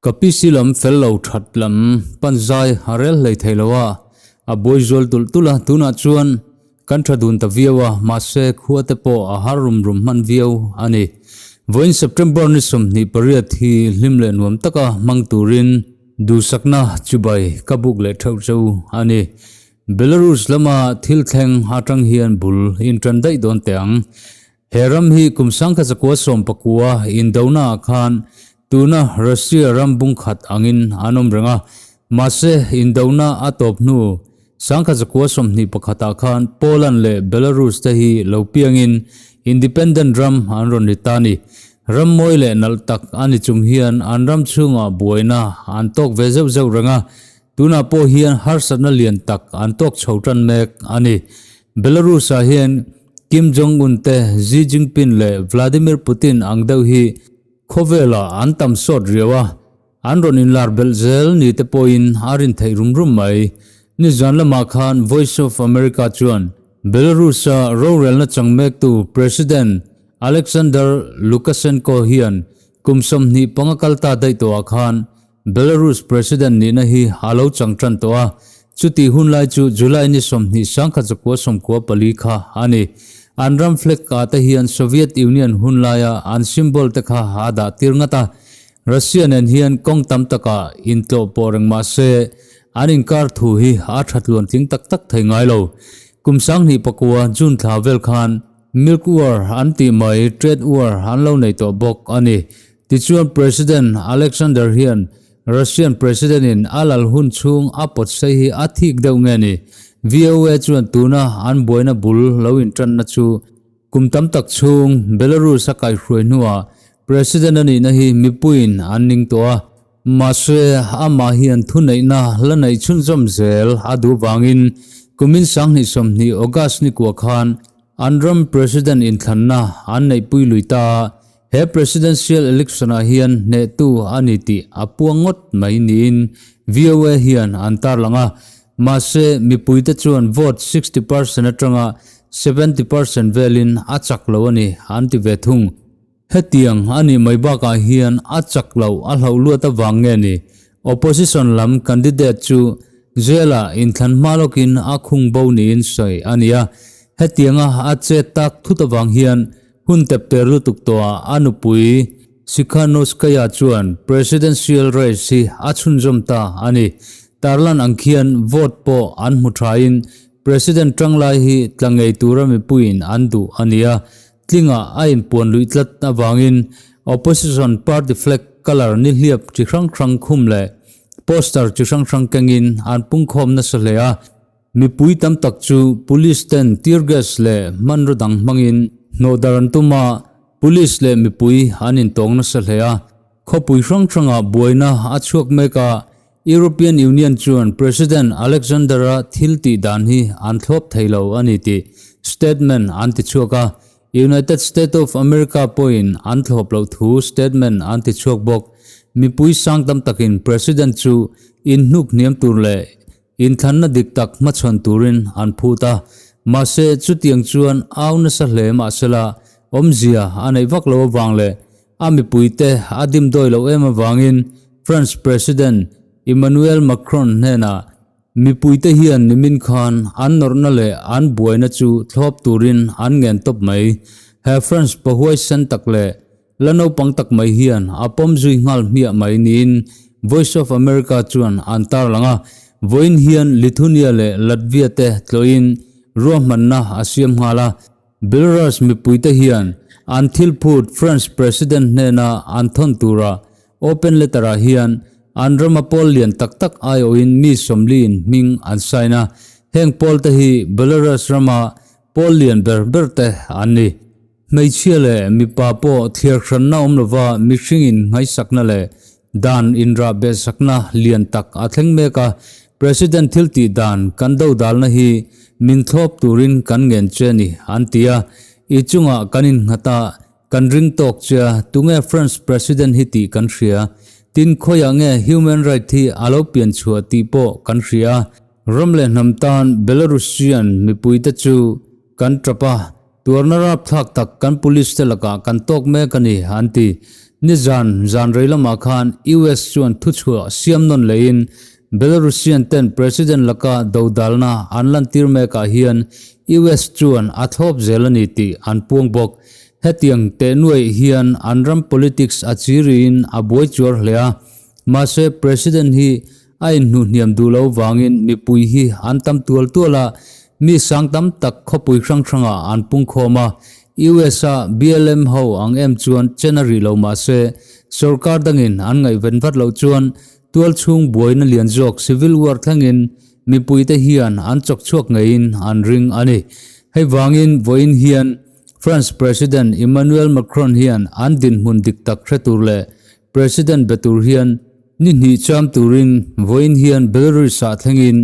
Ka PC lam fel lo that lam pan zai a rel hlei thei lo a, a buai zual tulh tulh a, tunah chuan kan tha dun ta viau a, mahse khua te pawh a har rum rum hman viau a ni. Vawiin September ni 28 hi hlim leh nuam taka hmang turin duhsakna chibai ka buk leh theuh cheu a ni. Belarus lama thil thleng atang hian bul intan daih dawn teh ang. He ram hi kum 1919 indona ah khan tuna Russia ram bung khat angin an awm reng a, mahse indona a tawp hnu 1921 ah khan Poland leh Belarus te hi lo piangin independent ram an rawn ni ta ni. Ram mawi leh nalh tak a ni chung hian an ram chhungah buaina an tawk ve zeuh zeuh reng a, tunah pawh hian harsatna lian tak an tawk chho tan mek a ni. Belarus ah hian Kim Jong Un te, Xi Jinping leh Vladimir Putin ang deuh hi khawvelah an tam sawt riau a, an rawn inlar belh zel ni te pawhin a rin theih rum rum mai. Nizan lamah khan Voice of America chuan Belarus-a rorelna chang mektu President Alexander Lukashenko hian kum 25 kal ta daih tawhah khan Belarus President nihna hi a lo chang tan tawh a, chutih hun lai chu July ni 20 1994 kha a ni. An ram flag ah te hian Soviet Union hun laia an symbol te kha a dah tir ngat a. Russia nen hian kawng tam takah intlawh pawh reng mah se, an inkar thu hi a tha tluan tling tak tak thei ngai lo. Kum 2009 June thla vel khan Milk War an tih mai Trade War an lo nei tawh bawk a ni. Tichuan President Alexander hian Russian President in a lal hun chhung a pawt sei hi a thik deuh nge ni? VOA chuan tuna an buaina bul lo intanna chu kum tam tak chhung Belarus a kaihhruai hnuah President a nihna hi mipuiin an ning tawh a, mahse amah hian thuneihna la neih chhunzawm zel a duh vangin kumin 2020 August ni kua khan an ram President inthlanna an neihpui lui ta a. He presidential election ah hian hnehtu a ni tih a puang ngawt mai niin VOA hian an tarlang a, mahse mipuite chuan vote 60% atanga 70% velin a chak lo a ni an ti ve thung. Hetiang a nih mai bakah hian a chak loh a hlauh luat avang nge ni opposition lam candidate chu jail-ah inthlan hma lawkin a khung bo niin sawi a ni a, hetianga a chet tak thut avang hian Hun tep ter lutuk tawhah a nupui Tsikhanouskaya chuan presidential race hi a chhunzawm ta a ni. Tarlan ang khian vote pawh an hmu thain President tanglai hi tla ngei tura mipuiin an duh a ni a, tlingah a inpuan luih tlat avangin opposition party flag colour nihliap chi hrang hrang khum leh poster chi hrang hrang kengin an pungkhawm nasa hle a. Mipui tam tak chu police ten tear gas leh hmanraw dang hmangin hnawhdar an tum a, police leh mipui an intawng nasa hle a. Khawpui hrang hrangah buaina a chhuak mek a, European Union chuan President Alexander-a thil tih dan hi an thlawp thei lo a ni tih statement an ti chhuak a, United State of America pawhin an thlawp loh thu statement an ti chhuak bawk. Mipui sang tam takin President chu inhnuk hniam tur leh Inthlanna dik tak hmachhawn turin an phut a, mahse chutiang chuan au nasa hle mahsela awmzia a neih vak lo avang leh a mipuite a dimdawi loh em avangin France President Emmanuel Macron hnenah mipuite hian nimin khan an nawrhna leh an buaina chu thlawp turin an ngen tawp mai. He France pahuaisen tak leh La naupang tak mai hian a pawm zui nghal hmiah mai niin Voice of America chuan an tarlang a, vawiin hian Lithuania leh Latvia te tlawhin ruahmanna a siam nghal a. Belarus mipuite hian an thil phut France President hnena an thawn tura open letter-ah hian an rama pawl lian tak tak aiawhin mi 40 in hming an sign a, heng pawl te hi Belarus rama pawl lian ber ber te an ni. Hmeichhia leh mipa pawh thliar hranna awm lova mihringin nghaisakna leh dan inrah behsakna lian tak a thleng mek a, President thil tih dan kan dodalna hi min thlawp turin kan ngen che a ni, an ti a. I chungah kan innghat a, kan ring tawk che a, tunge France President hi tih kan hria. Tin, khawiah nge human right hi a lo pian chhuah tih pawh kan hria. Ram leh hnam tan Belarusian mipuite chu kan tap a. Tuarna rapthlak tak kan police te lakah kan tawk mek a ni, an ti. Nizan zan rei lamah khan US chuan thuchhuah siam nawn lehin Belarusian ten President laka dodalna an lantir mekah hian US chuan a thlawp zel a ni tih an puang bawk. Hetiang teh nuaih hian an ram politics a chiriin a buai chuar hle a, mahse President hi a inhnuhhniam duh lo vangin mipui hi an tam tual tual a, mi sang tam tak khawpui hrang hrangah an pungkhawm a, US a BLM ho ang em chuan chen a rih lo mahse sorkar dangin an ngaihven vat loh chuan tual chhung buaina lian zawk civil war thlengin mipuite hian an chawk chhuak ngeiin an ring a ni. Hei vangin vawiin hian France President Emmanuel Macron hian an dinhmun dik tak hre tur leh President be tur hian Ni hnih cham turin vawiin hian Belarus-ah thlengin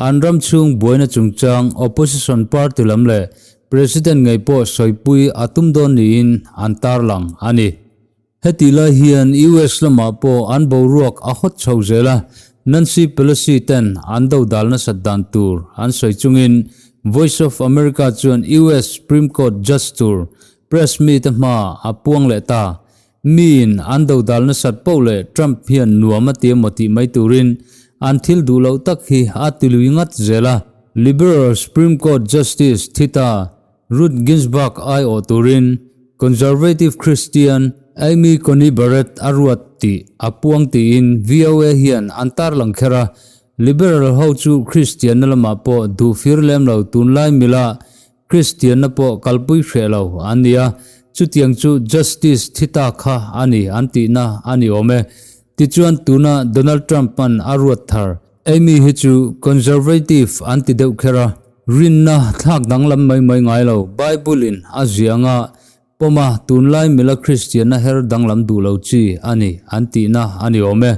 an ram chhung buaina chungchang opposition party lam leh President ngei pawh sawipui a tum dawn niin an tarlang a ni. Hetih lai hian US lamah pawh an boruak a hawt chho zel a, Nancy Pelosi ten an dodal nasat dan tur an sawi chungin Voice of America chuan US Supreme Court judge tur press mite hma a puang leh ta. Miin an dodal nasat poh leh Trump hian nuam a ti emaw tih mai turin an thil duh loh tak hi a ti lui ngat zel a. Liberal Supreme Court Justice Thita Ruth Ginsburg aiawh turin Conservative Christian Amy Coney Barrett a ruat tih a puang tiin VOA hian an tarlang kher a. Liberal ho chu Christian-na lamah pawh duh fir lem lo tunlai mila Kristianna pawh kalpui hreh lo an ni a, chutiang chu Justice thi ta kha a ni an tihna a ni awm e. Tichuan tuna Donald Trump-a'n a ruat thar Amy hi chu Conservative an ti deuh kher a, rinna thlak danglam mai mai ngai lo Bible-in a ziah anga pawma tunlai mila Kristianna her danglam duh lo chi a ni an tihna a ni awm e.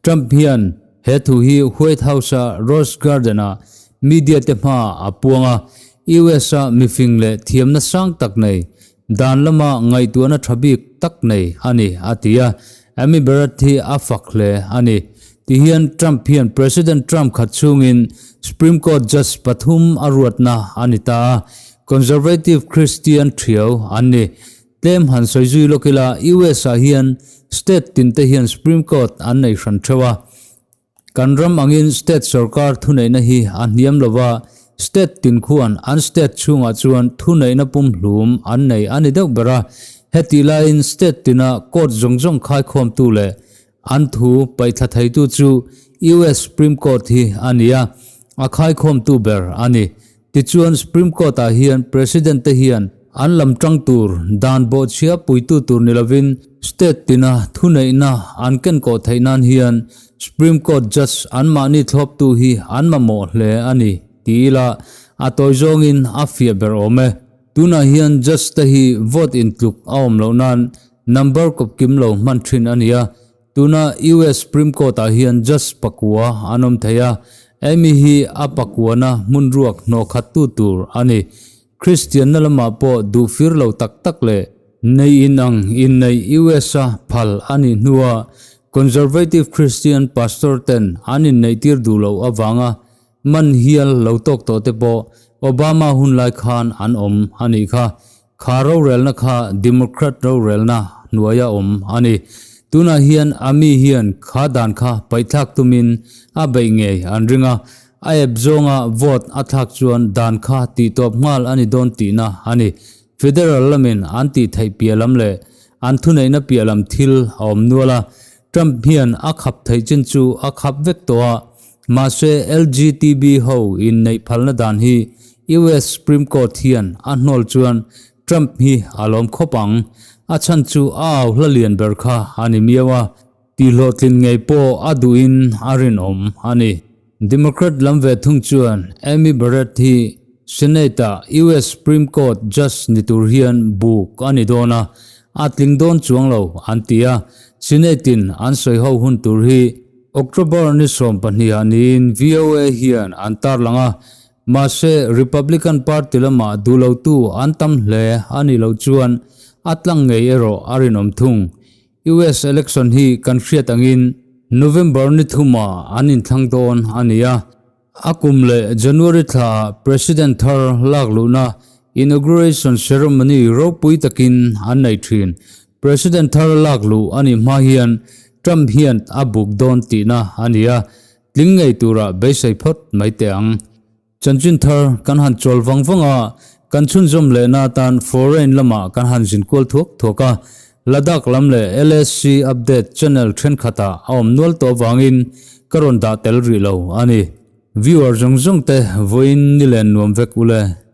Trump hian he thu hi White House-a Rose Garden-ah media te hmaah a puang a, US-a mifing leh thiamna sang tak nei, dan lama ngaihtuahna tha bik tak nei a ni a ti a, Amy Barrett hi a fak hle a ni. Tihian Trump hian President Trump khat chhungin Supreme Court judge pathum a ruatna a ni ta a, Conservative Christian thiau an ni. Tlem han sawi zui lawk ila, US ah hian state tin te hian Supreme Court an nei hran theuh a. Kan ram angin state sorkar thuneihna hi a hniam lo va, state tin khuan an state chhungah chuan thuneihna pumhlum an nei a ni deuh ber a. Hetih laiin state tina court zawng zawng khaikhawmtu leh An thu paihthla theitu chu US Supreme Court hi a ni a, a khaikhawmtu ber a ni. Tichuan Supreme Court-ah hian President te hian an lam tang tur dan bawhchhia puitu tur ni lovin state tina thuneihna an kenkawh theih nan hian Supreme Court judge anmahni thlawptu hi an mamawh hle a ni ti ila a tawi zawngin a fiah ber awm e. Tunah hian judge te hi vote intluk a awm loh nan Number kawp kim lo hman thin a ni a, tuna US Supreme Court ah hian Judge pakua an awm thei a, Amy hi a pakuana hmun ruak hnawh khat tu tur a ni. Christian na lamah pawh duh fir lo tak tak leh nei in ang inneih US a phal a nih hnua Conservative Christian Pastor ten an inneih tir duh loh avanga Man hial lo tawk tawh te pawh Obama hun lai khan an awm a nih kha. Kha rorelna kha Democrat rorelna hnuaia awm a ni. Tunah hian Ami hian kha dan kha paihthlak tumin a beih ngei an ring a. A ep zawnga vote a thlak chuan dan kha tihtawp nghal a ni dawn tihna a ni. Federal lamin an tih theih piah lam leh an thuneihna piah lam thil a awm nual a. Trump hian a khap theih chin chu a khap vek tawh a. Mahse, LGTB ho inneih phalna dan hi US Supreme Court hian a hnawl chuan Trump hi a lawm khawp ang. A chhan chu a au hla lian ber kha a ni miau a, tihhlawhtlin ngei pawh a duhin a rinawm a ni. Democrat lam ve thung chuan Amy Barrett hi Senate-ah US Supreme Court Judge ni tur hian buk a ni dawn a, a tling dawn chuang lo an ti a. Senate-in an sawi ho hun tur hi October ni 12 ah niin VOA hian an tarlang a, mahse Republican Party lamah duhlotu an tam hle a nih loh chuan a tlang ngei erawh a rinawm thung. US election hi kan hriat angin November ni thumah an inthlang dawn a ni a, a kum leh January thlaah President thar lak luhna. Inauguration ceremony ropui takin an nei thin. President thar lak luh a nih hma hian Trump hian a buk dawn tihna a ni a, tling ngei tura beisei phawt mai teh ang. Chanchin thar kan han chawl vang vang a, kan chhunzawm lehna atan foreign lamah kan han zin kual thuak thuak a, Ladakh lam leh LSC update channel thenkhatah a awm nual tawh avangin ka rawn dah tel rih lo a ni. Viewer zawng zawng te vawiin ni len nuam vek ule.